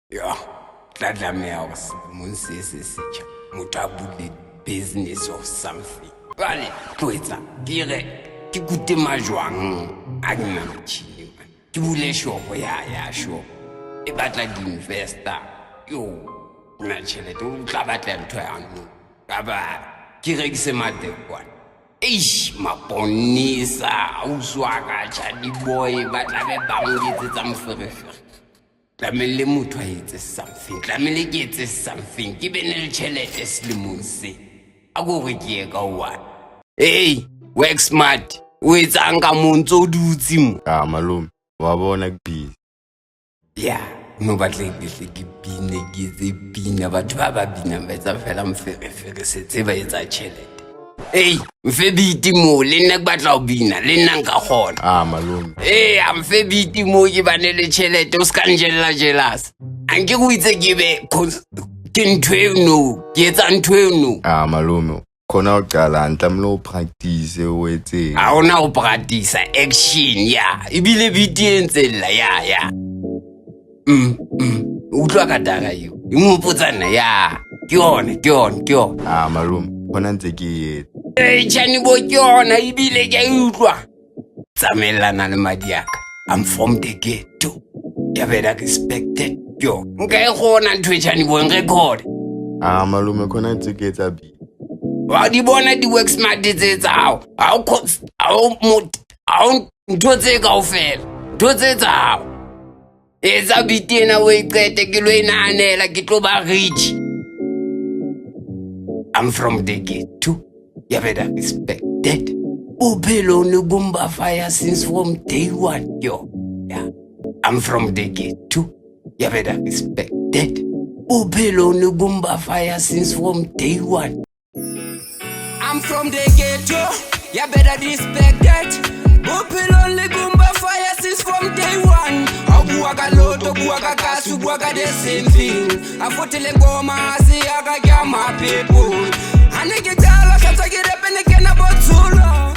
Yo, tla tlameha gore selemong se se setjha motho a bule business of something. Jwale tlo etsa ke re ke kute majwang a ke na metjhini man. Ke bule shopo ya ya shop e batla di-investor. Yo, na tjhelete o tla batla ntho ya no. Kapa ke rekise matekwane. Eish, maponesa, ausi wa ka, Chadi boy ba tla be ba nketsetsa moferefere. Tlamehile motho a etse something, tlamehile ke etse something, ke be ne le tjhelete selemong se. A ko re ke ye ka one. Hey, work smart. O etsang ka mo ntse o dutse mo? Ah malome, wa bona ke busy. Ya, no batla ke hle ke bine, ke etse pina. Batho ba ba binang ba etsa fela moferefere setse ba etsa tjhelete. Ei, mfe beat mo, le nna ke batla ho bina, le nna nka kgona. Ah malome. Ee, a mfe beat mo ke bane le tjhelete, o se ka njella jealous. A nke ko itse ke be ke ntho eno, ke etsa ntho eno. Ah malome, khona ho qala tlamehile o practice o etseng. Ha hona ho practice action ya, ebile beat e ntse lla ya ya. Mm, mm. Utlwa ka tara eo. E nhopotsa nna ya. Ke yona, ke yona, ke yona. Ah malome, khona ntse ke e etsa. Ee, Chani bo ke yona ebile ke a e utlwa. Tsamaellana le madi a ka. I'm from the ghetto. Ya better respect it. Yo, nka e kgona ntho e Chani bo record. Ah malome, khona ntse ke etsa beat. Wa di bona di work smart tse tsa hao. Ha o ha o ha o ntho tse kaofela. Ntho tse tsa hao. Etsa beat ena o e qete ke lo e nahanela ke tlo ba rich. I'm from the ghetto. You better respect that. Bophelo ne gumba fire since from day one. Yo. Yeah. I'm from the ghetto. You better respect that. Bophelo ne gumba fire since from day one. I'm from the ghetto, you better respect that. Bophelo le gumba fire since from day one. Ha o bua ka lotto, bua ka kasi, o bua ka the same thing. A fote le ngoma se ya ka ke ya my people. Ha ne ke qala hlatsa ke rape ne kena botsholo.